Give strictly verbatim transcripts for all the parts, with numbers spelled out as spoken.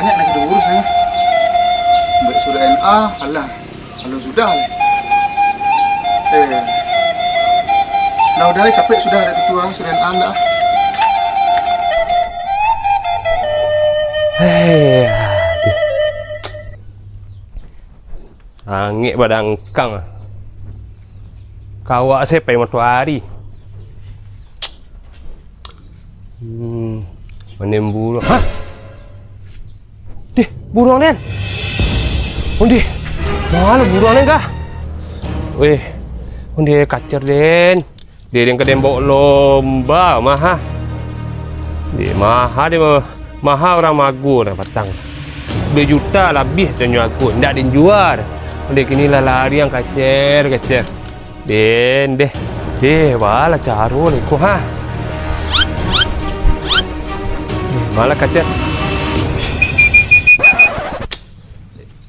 Banyak nan ka diurus, eh. Buek surek N A, alah. Alun sudah, eh. Eh. Nah, udah, eh, capek sudah, dak tutu, ah, surek N A ndak, ah. Eh, aduh. Angek badangkang. Kawak se pai matoari. Hmm, manin buruang. Hah? Dih, buruang den. Ondeh, ma lo buruang den kah? Weh, ondeh kacer den. Deh, den ka den baok lomba, maha. Deh, maha deh, maha urang mago dah patang. Duo juta labiah tu nyo aku, ndak den jua. Ondeh kini lah lariang kacer, kacer. Den, deh. Deh, balah caro ni ko, ha. Deh, malah kacer.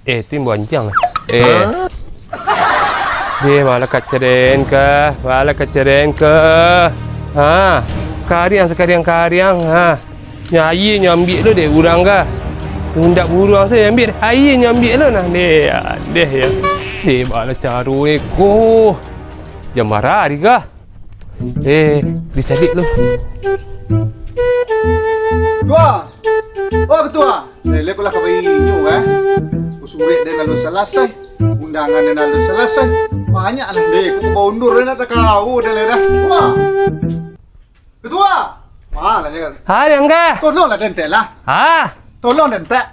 Eh, tu yang bancang. Eh. Hah? Deh, malah kacer den kah, malah kacer den kah. Ha, kariang sakariang kariang, ha. Nyo aia nyo ambiak lo dek urang kah. Indak buruang sajo nyo ambiak, aia nyo ambiak lo nah. Deh, deh yo. Deh, baa caro e ko. Jam bara ari kah? Eh, dicaliak lo. Tua! Oh, ketua! Leleh ko lah ka bainyo, eh. Surek den alun salasai, undangan den alun salasai. Banyak lah, deh, ko baundur den, nak takau den lai dah. Tua! Ketua! Malah nyo kan. Ha, den kah? Tolonglah den tek lah. Ha? Tolong den tek.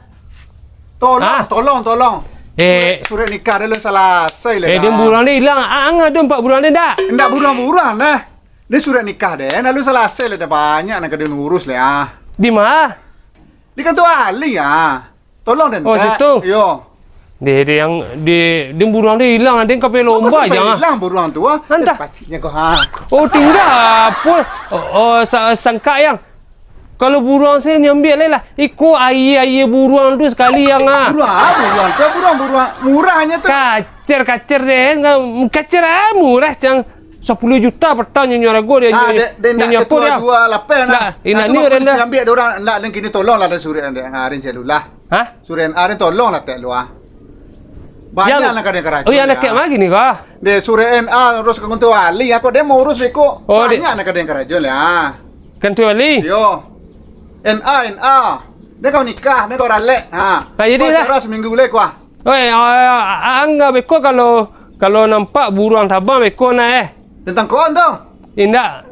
Tolong, ha? Tolong, tolong. Eh. Surek, surek nikah den alun salasai lai dah. Eh, den buruang den ilang. Ang ado nampak buruang den dak? Indak buruang-buruang dah. Den surek nikah den alun salasai lai dah, banyak nan ka den urus lai, ah. Di ma? Di kantua wali, ah. Tolong den tek. Oh, situ? Yo. Deh, deh, yang di, di buruang den ilang, den ka pai lomba jan, ah. Ilang buruang tu, ah. Antah. Eh, paciknyo ko, ha. Oh, tingga apo? Oh, oh, sa-, sangkak yang. Kalau buruang se nyo ambiak lai lah. Iko aia-aia buruang tu sakali yang, ah. Buruang, ah, buruang tu, buruang, buruang. Murahnyo tu. Kacer-kacer deh, kacer, ah, murah cang. Sapuluah juta patang nyo, nyo rago deh, ah, nyo, dek, dek nyo, ndak nyo ketua apo deh. Jua lapeh nah. Ndak, indak tu ni mah urang dah. Diambiak dek urang, ndak, den kini tolonglah den surek den. Ha, den caliak lah. Hah? Surek N A den tolonglah tek lu, ah. Banyak nan ka den karajo. Oh, yang lah, dekat ah. Lagi ni kah? Deh, surek N A urus ka kantua wali, ah, kok den mau urus beko. Oh, dek. Banyak nan ka den karajo lah, ah. Kantua wali? Yo. N A, N A. Den ka nikah, den ka baralek. Ha. Ha, jadi lah. Acara seminggu lai ko, ah. Oi, a-, a-, angga beko kalau, kalau nampak buruang tabang beko nah, eh. Tantang kon tu? Indak.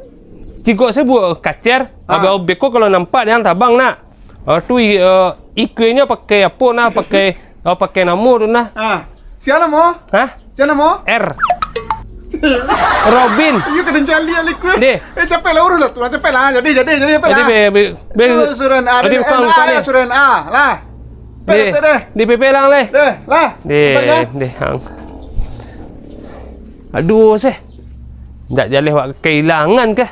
Cigok sabuik kacer, ha. Abih beko kalau nampak den tabang nak. Ah, tu i-, eh, ikuinyo pakai apo nah, pakai, eh, pakai namo tu nah. Ha. Sia namo? Hah? Sia namo? R. Robin. Iyo, ka den caliak lah ikuih. Deh. Eh, capek lah, urus lah tu, capek lah. Jadi, jadi, jadi, capek lah. Jadi, be, be, be, kalau surek N A, jadi, bukan, N A, bukan, ya, eh. Surek N A, lah. Deh, deh, deh. Di P P lang, leh. Deh, lah. Deh, deh, hang. Aduh, seh. Ndak jaleh wak kailangan kah?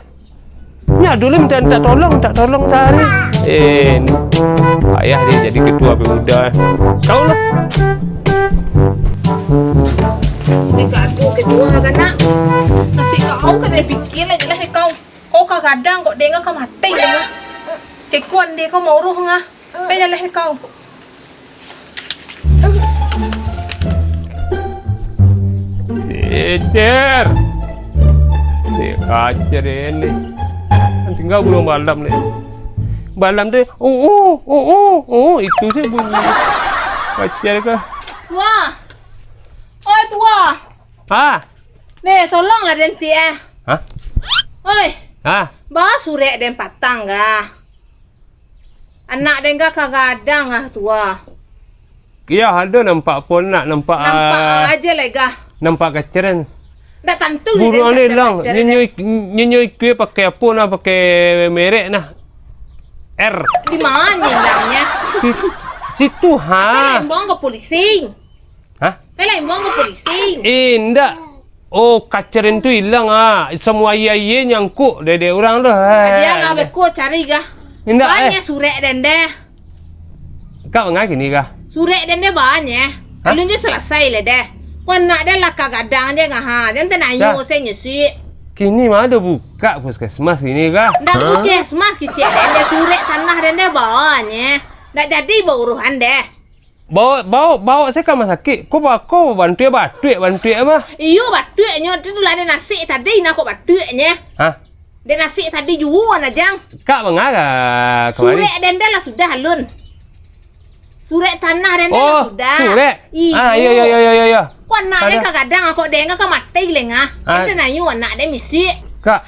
Nyo dulu minta, minta tolong, minta tolong tadi. Eh, ni. Payah dia jadi ketua pemuda. Tahu lah. Dek aku ketua kan, nak? Nasib kau kan den pikir lah, jelas dek kau. Kau kagadang kok, dengar kau mati dengar. Cekuan deh kau mauruh ngah. Pai jaleh kau. Ecer. Dek kacer ini. Tingga buruang balam ni. Balam tu, uh, uh, uh, uh, uh, itu sih bunyi. Kacer kah? Tua. Oi, tua. Ha? Ni, tolonglah den ti, eh. Hah? Oi. Ha? Ba surek den patang, gah. Anak den gah kagadang ah, tua. Iyo, ado nampak pun nak nampak, nampak ah, aja lai gah. Nampak kacer den. Ndak tantu ni buruang den ni kacer lang. Nyo, nyo, nyo ikui pakai apo nah, pakai merek nah. R. Di ma nyo ilangnyo? Si-, situ ha. Tapi lah imbau ka polisi. Hah? Pai lah imbau ka polisi. Eh, indak. Oh, kacer den tu ilang, ah. Samua aia-aia nyangkuk dek, dek urang tu. Aja lah beko cari gah. Indak, eh. Banyak surek den deh. Kau ngah kini kah? Surek den deh banyak. Hah? Alun jo salasai lah deh. Ko anak den lah kagadang je ngah, ha. Den tanyo se nyusuik. Kini ma ado buka puskesmas kini kah? Ndak puskesmas kecek den deh, surek tanah den deh banyak. Ndak jadi bauruhan deh. Baok, baok, baok se ka rumah sakik. Ko ba-, ko bantuak-bantuak, bantuak mah. Iyo, bantuaknyo tu lah den nasek tadi, nah kok bantuaknyo. Hah? Den nasek tadi juo nah, Jang. Kak manga kamari? Surek den lah sudah, alun. Surek tanah den Oh, lah sudah. surek. Iyo. Ah, iyo, iyo, iyo, iyo, iyo. Ko anak den Ada. ka gadang, kok den ka mati leh, ah. Ah. Den tanyo anak den bisuak. Kak,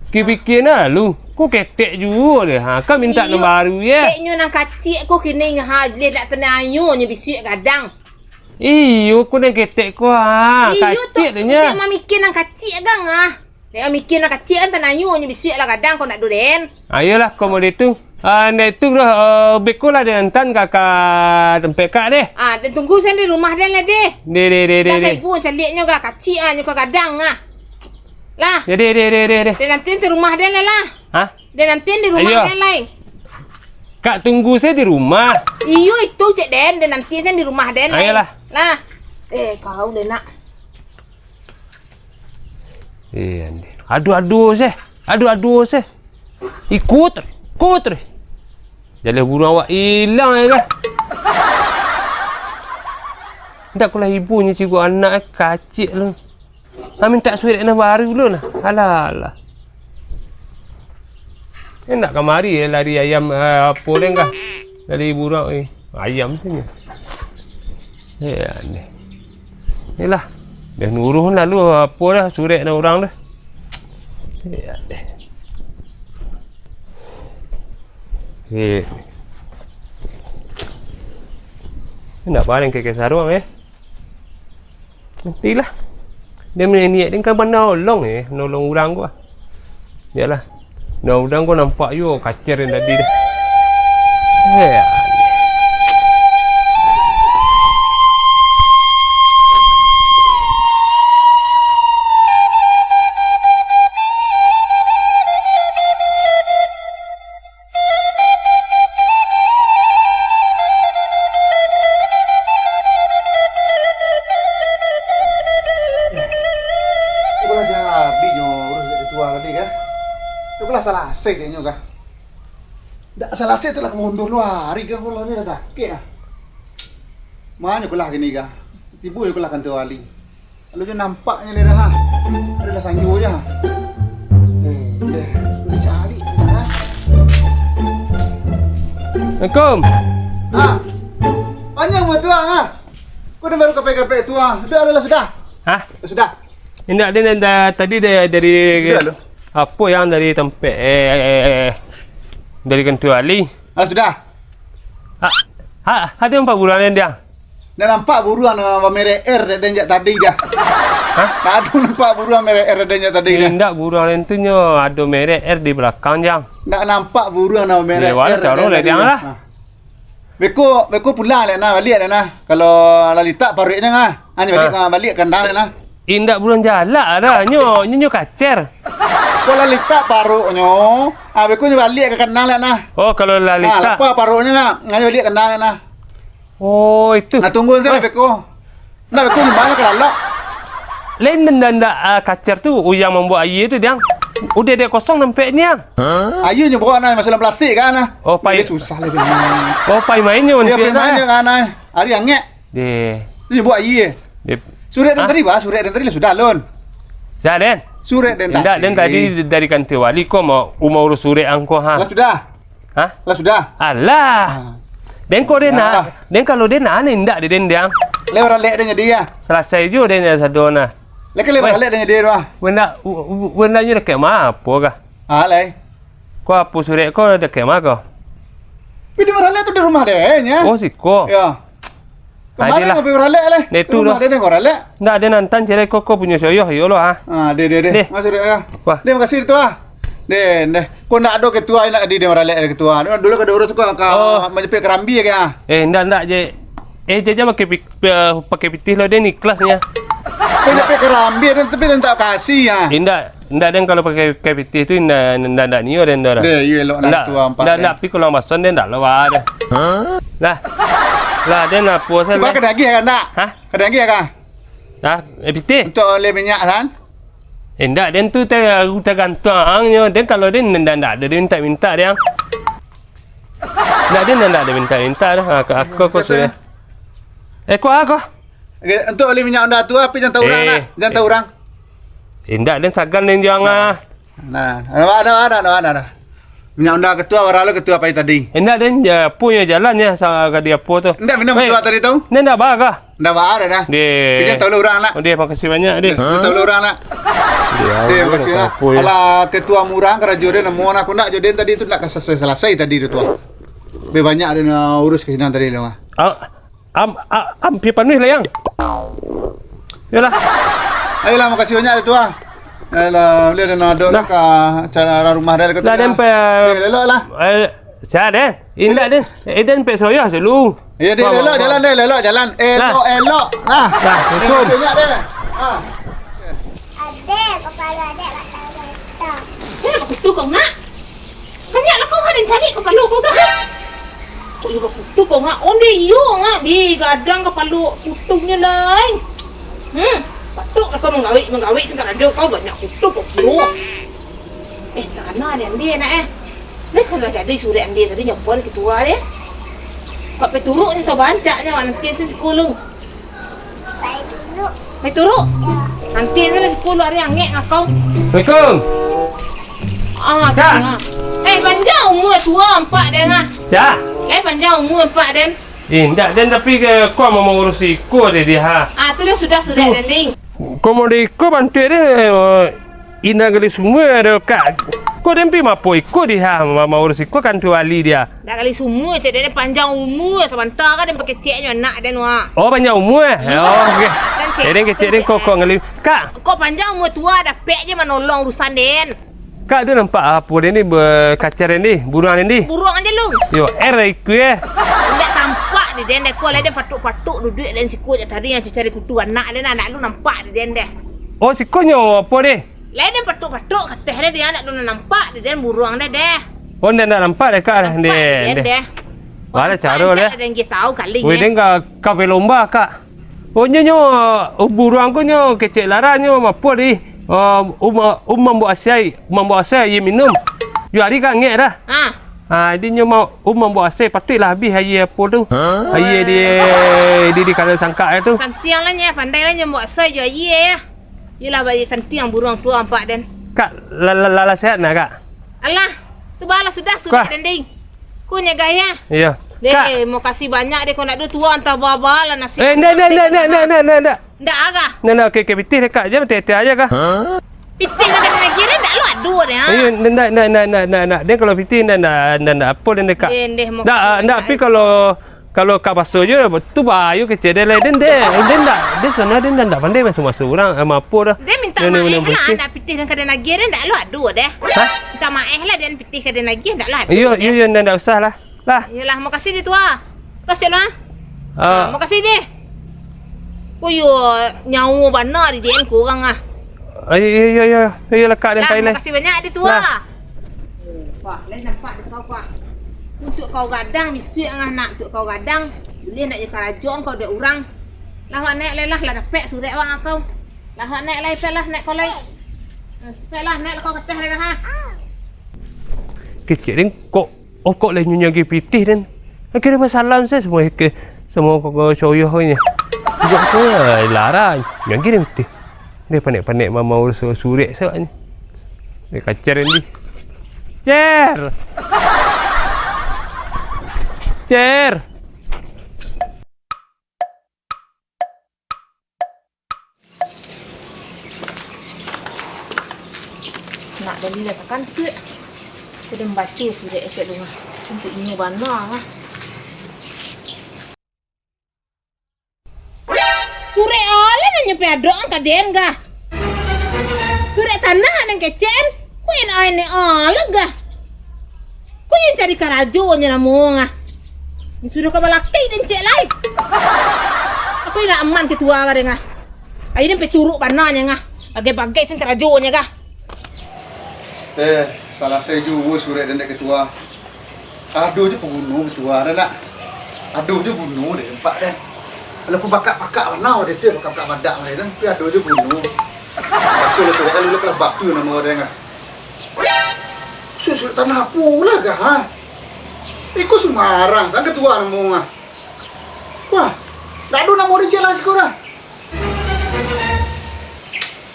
pikir-pikir nah lu. Ko ketek juo deh. Ha, kak mintak Iyo. nan baru, ye. Keteknyo nan kaciak ko kini, ha, leh dak tanyo nyo bisuak gadang. Iyo, ko nan ketek ko, ha. Iyo tu, Kaciak deh nya. Dek mamikir nan kaciak, Gang, ah. Dek mamikir nan kaciak kan tanyo nyo bisuak lah gadang ko nak du den. Ayolah, ko model tu. Ah, ndak itu lah, eh, beko lah den antan ka, ka tampek kak deh. Ah, den tunggu sen di rumah den lah deh. Deh, deh, deh, deh, Lah deh. ka ibu caliaknyo ga kaciak ah, nyo ka gadang ah. Lah. Ya, deh, deh, deh, deh, deh. Den nanti di rumah den lah lah. Hah? Den nanti di rumah Ayo. den lai. Kak tunggu se di rumah. Iyo itu cek den, den nanti sen di rumah den lai. Ayolah. Lah. Eh, kau deh nak. Eh, ande. Aduh, aduh, seh. Aduh, aduh, seh. Ikut, ikut, ikut. Jaleh buruang awak ilang, ya, kah? Ndak kulah ibunyo cigo anak, eh, kacik lu. Amin tak suwek nak baru lu nah. Alah, alah. Eh, ndak kamari, eh, lari ayam, eh, apo den kah? Lari buruang, eh. Ayam tu nyo. Eh, aneh. Inilah. Dah nuruh lalu apo dah surek nak urang dah. Eh, aneh. Eh. Ndak paling keke saruang, eh. Nantilah. Dia niat dia kan manolong, eh, nolong urang ko. Iyolah. Nah, urang ko nampak juo kacer yang tadi tu. Eh. Cubolah jadi nyo urus dek ketua tadi, kah? Cubolah salasai dek nyo, kah? Ndak salasai tu lah mundur lua hari, kah, pulang ni dah dakek, ah. Manyo kulah kini, kah? Tibo jo kulah kantua wali. Lalu jo nampaknyo lai dah, ha. Ado lah sanjo jo, ha. Eh, eh, cari, ha. Assalamualaikum. Ha. Panjang buah tuang, ha. Kau dah baru kapek-kapek tuang. Dah, dah, dah, sudah. Hah? Dah, sudah. Indak, den, den, da-, tadi da-, dari Sudah, lo. Apo yang dari tampek, eh, eh, eh, eh, dari kantua wali. Dah, sudah. Ha, ha, ado nampak buruang den, dia? Ndak nampak buruang nan bamerek R dek den jak tadi dah. Hah? Ndak ado nampak buruang merek R dek den jak tadi dah. Indak, buruang den tu nyo ado merek R di balakang, Jang. Ndak nampak buruang nan bamerek Di mana R dek caro den lah, tadi Jang, dah. Lah? Ha. Beko, beko pulang lek nah, baliak lek nah. Kalau lah litak paruiknyo, ah. Hanyo baliak, Ha. ah, baliak kandang lek nah. Indak, buruang jalak dah. Nyo, nyo, nyo kacer. Kok lah litak paruknyo, ah, beko nyo baliak ka kandang lek nah. Oh, kalau lah Ah, litak. lapeh paruknyo, ah. Hanyo baliak kandang lek nah. Oh, itu. Nah, tunggu sajo Weh. beko. Ndak, beko nyo baliak ka lalok. Lain ndak, ndak, ah, kacer tu, uyang mambuek aia tu, Diang. Udah dek kosong nampek niang. Aia nyo baok nah, masuak dalam plastik kan nah. Oh, pai. Dia susah lah dia. Oh, pai main nyo, Dia nampek pai main nah. nyo kan nah. Ari angek. Deh. Tu nyo baok aia. Deh. Surek den Ah. tadi, bah, surek den tadi lah sudah, Lun. Sudah, Den? Surek den Indak, tadi. Den tadi dari kantua wali ko mau, mau urus surek angko, ha. Lah sudah. Hah? Lah sudah. Alah. Ah. Den ko den Nah. nak, den kalau den nak, aneh indak dek den, Diang. Lai baralek den jadi, ya? Salasai juo den sado nah. Lai kan lai Weh. baralek den jadi, bah. Wenda, w-, w-, wenda nyo dakek ma apo kah? Ah, lai. Ko apo surek ko dakek ma ko? Pi di baralek tu di rumah den, ya? Oh, siko. Ya. Kamarin Adilah. ngapo baralek, leh? Nah, itu Rumah dah. den, den baralek. Ndak, den antan cerai ko, ko punyo soyoh, iyo lo, ah. Ah, deh, deh, deh. Deh. Masuk deh, ya. Wah. Deh, makasih, Ketua. Deh, deh. Ko ndak ado ketua, ndak di, deh, baralek ado ketua. Dulu ka diurus ko, ka Oh. manjepit karambia ke, ah. Eh, ndak, ndak, je. Eh, je, je pakai pik-, eh, pakai pitih lo, den ikhlasnyo. Manjepit karambia, den, tapi den tak kasih, ya. Eh, ndak. Indak, den, kalau pakai, pakai pitih tu indak, indak, indak nio den tu lah. Deh, iyo elok Indak, nantu ampak indak, den. indak, tapi kalau masan den indak lo, wah, deh. Hah? Lah. Lah, den apo sajo, Bang, lah. Ka diagih kan, ndak? Hah? Ka diagih kan? Hah? Eh, pitih? Untuk oli minyak, kan? Indak, den tu ter-, tergantung ang nyo. Den kalau den indak, indak, den minta-minta, den. Ndak, den ndak ado minta-minta doh. Ah, ko, ah, ko, ko sudah. Eh, ko, ah, ko. Oke, untuak bali minyak onda tu, tapi jan taurang nak. Jan taurang. Indak, den sagan den juang ah. Nah, nah, nah, nah, nah, nah, nah. Minyak onda ketua, bara lo ketua pai tadi? Indak, den, yo, punyo jalan yo, sa-, ka di apo tu. Indak minum ketua tadi tu? Indak, indak ba ka? Indak ba dah, dah. Deh. Jan taulok urang nak. Oh, deh, makasih banyak, deh. Jan taulok urang nak. Deh, makasih nak. Alah, ketua murah karajo den, namo nak, kok ndak jo den tadi tu ndak ka salasai-salasai tadi tu, tuan. Lebih banyak den urus ka sinan tadi lah. Ah, Am, a-, ampia panuih lah, Yang. Yolah. Ayolah, makasih banyak, Datuak. Ayolah, buliah den ado lah ka acara rumah den. Lah, den pe-, eh, lelok lah. Eh, sia den? Indak, den. Eh, den pek soyah selu. Iyo, den, lelok jalan, den, lelok jalan. Elok, elok. Lah. Lah, assalamualaikum. Makasih banyak, den. Ah. Adek, kapalo adek gatal-gatal. Eh, apo tu kau nak? Banyak lah kau, ha, den cari kapalo kau dah, ha. Kok iyo bakutu kau, ha? Onde iyo, ha, digadang kapalo kutunyo lai. Hmm, patuiklah kau manggawik-manggawik, tingkah karajo kau banyak kutu kau kiro. Eh, takana dek ande nak, eh. Lai kalau jadi surek ande tadi nyo pun ketua deh. Kok peturuknyo tau bancaknyo, wak nanti sen sikulu. Pai turuk. Pai turuk? Yo. Nanti se lah sipuluah ari angek ngakau. Assalamualaikum. Ah, Kak. Eh, panjang umua tuo ampak den, ha. Sia? Eh, panjang umua ampak den. Eh, indak den, tapi ko maurusi iko deh dia, ha. Ah, tu dah sudah, sudah, tu. Den, ding. Ko mau di iko bantuak den, eh, Indak gali sumua ado, Kak. Ko den pi mapo iko di ha, ma-, maurusi iko kantua wali dia. Ndak gali sumua, cek den panjang umua, sabanta ka den pakeceknyo anak den, wak. Oh, panjang umua. Oh, oke. Kan cek, jadi kecek den kok, kok ngali. Kak. Kok panjang umua tuo dapek je manolong urusan den. Kak, tu nampak apo den ni, be-, kacar den ni, buruang den ni. Buruang aja lu. Yo, er iko eh. Indak tampak di den deh, ko lah den patuk-patuk duduak den siko je tadi nan cari kutu anak den, anak lu nampak di den deh. Oh, sikonyo apo deh? Lai den patuk-patuk, kateh deh, dia anak tu nampak deh, den buruang deh, deh. Oh, ndak, ndak nampak deh, Kak, deh. Nampak deh, deh. Wah, ada caro deh. Den gih tahu kali. Weh, den ka, ka lomba, Kak. Oh, nyo, nyo, oh, buruang ko nyo, kecek laranyo, mapo di. Oh, um, um, mambuek asai, mambuek asai, aia minum. Yo hari ka angek dah. Ha. Ha, jadi nyo mau, um, mambuek asai, patuiklah habih aia apo tu. Ha? Aia di, di, di kala sangkak tu. Santiang lah nyo, pandai lah nyo mambuek asai jo aia, ya. Iyolah, baiak santiang buruang tu ampak den. Kak, la-, la-, la-, lah sehat nah, Kak? Alah, tu balah sudah, sudah den ding. Ku nyo gaya. Iyo. Deh, Kak. Makasih banyak deh, kau nak duo tuo antah baba lah nasi. Eh, ndak, ndak, ndak, ndak, ndak, ndak, ndak. Ndak ah, Kak? Ndak, ndak, oke, oke, pitih deh, Kak. Jan teh-teh aja, Kak. Pitih nak kena lagi deh, ndak lu ado deh, ha? Iyo, ndak, ndak, ndak. Deh, kalau pitih ndak, ndak, ndak, ndak, apo deh, Kak? Deh, deh, makasih banyak. Ndak, ndak, tapi kalau Kalau ka baso jo, tu bahayo kecek den lai. Den, den, den ndak, den sana den ndak, ndak pandai masuak-masuak urang, eh, mapo dah. Den minta maaf lah, anak pitih nan ka den agiah, den ndak lo ado deh. Hah? Minta maaf lah, den pitih ka den agiah, ndak lo ado deh. Iyo, iyo, iyo, ndak, ndak usah lah. Lah. Iyolah, makasih deh, tuo. Tos, cek, ah. Ah, makasih deh. Oh, yo, nyawo bana di den ko urang ah. Iyo, iyo, iyo, iyo. Iyolah, Kak, den pai lai. Makasih banyak deh, tuo. Lah. Wah, lai nampak dek kau, Pak. Untuak kau gadang, bisuak angah nak untuak kau gadang. Buliah ndak jo karajo kau dek urang. Lah, wak naik lai lah, lah dapek surek wak angah kau. Lah, wak naik lai, pek lah, naik kau lai. Hmm, pek lah, naik lah kau ka ateh lai, ha. Kecek den, kok, oh, kok lai nyo nyagi pitih den. Akhirnyo basalam se samo ke, samo ko, ko coyoh ko nyo. Juga ko, eh, larang. Nyagi den pitih. Deh, panek-panek mamau su-, surek sawaknyo. Deh, kacer ni. Cer! Cer! Nak bali lah takantuak. Ko den baco surek esok tu mah. Untuak inyo bana lah. Surek alah nan nyo pai adok ka den gah. Surek tanah nan kecek an, ko en ai ne alah gah. Ko nyo cari karajo nyo namo ngah. Nyo sudah ka balaki den cek lai. Ko indak aman ketua ka den ngah. Ayo den pai turuk bana nyo ngah. Bagai-bagai sen karajo nyo gah. Eh, salasai juo surek den dek ketua. Ado jo paguno ketua den nak. Ado jo guno dek empak den. Walaupun pakak-pakak bana den tu, pakak-pakak badak lai den, tapi ado jo guno. Baco lah surek, lalu lah batu namo den ah. Surek-surek tanah apo lah gah, ha? Iko sumbarang, sangka tuo namo ngah. Wah, ndak ado namo den cek lah siko dah.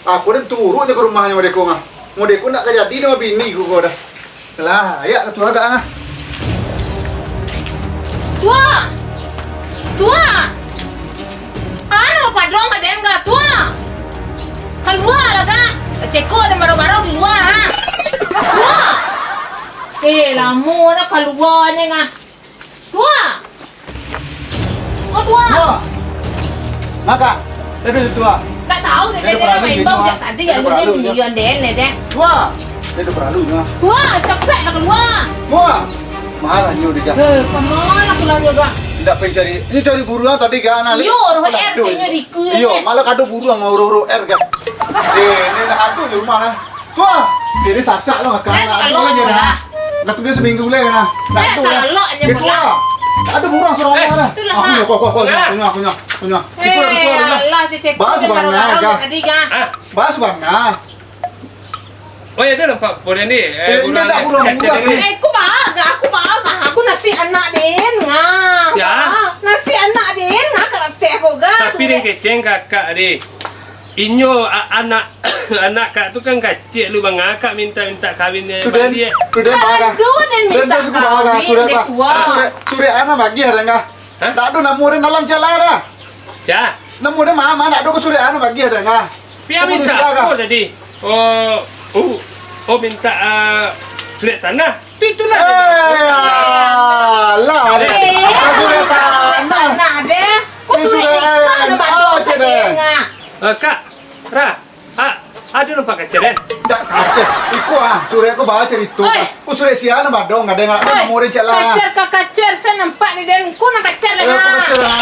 Aku den turuik je ka rumahnyo modeko ngah. Modeko ndak ka jadi den babini ko dah. Lah, ayak ka tuo agak ngah. Tuo! Tuo! Ano paduang badan ga, Tuo? Kalua lah ga. Ceko den barau-barau di lua, ha? Tuo! Eh, lamo dah kaluanyo, ngah. Tuo! Oh, Tuo! Tuo! Maka, aduh, Tuo. Ndak tahu deh, den lah main bau jak tadi, alunyo milion den deh. Tuo! Tuo, capek lah kalua. Tuo! Malah nyo deh, Kak. Eh, kama lah pulang nyo, Kak? Ndak pai cari. Ini cari buruan tadi, Kak, nah. Iyo, roh R C-nyo di ku. Iyo, malah kado buruan mau roh-roh R, Kak. Eh, ini nak ado di rumah, nah. Tuo! Jadi sasak lo makan. Eh, lah, kalau ado lah, lah. Dah tu dia seminggu lah, nah. Eh, dah tu lah. Kalau aja. Dia pulang. Tuo! Ado buruan surang rumah, nah. Itulah, aku nyo, kau, kau, kau, aku nyo, aku nyo, aku nyo. Eh, alah, cecek. Bahas bana, Kak. Tadi, Kak. Bahas bana. Oh, iyo, tu nampak buruan ni. Eh, buruan, buruan, buruan. Eh, aku baa, aku baa, aku nasi anak den, ngah. Sia? Nasi anak den, ngah, karatek aku, ga. Tapi den kecek kakak, deh. Inyo a-, anak, anak kak tu kan kacik lu, baa kak mintak-mintak kawin, eh, tu den, baliak. Tu den baa. Kado den mintak kawin, dek Tuo. Surek, surek anak bagi ado, ngah. Hah? Ndak ado namo den dalam cek lah dah. Sia? Namo den ma, ma, ndak ado ka surek anak bagi ado, ngah. Pian mintak apo tadi? Oh, oh, oh, mintak, ah, surek tanah. Tu, itulah. Eh, alah, deh. Eh, surek tanah. Tanah, deh. Kok surek nikah, ndak ado, cek deh. Eh, Kak, Ra, ah, ado nampak kaca den? Ndak kaca. Iko, ah, surek ko baa carito. Oi. Ko surek sia nan badong, ado nan namo den cek lah. Kaca ka kaca, sa nampak di den. Ko nan kaca lah. Eh, ko kaca lah.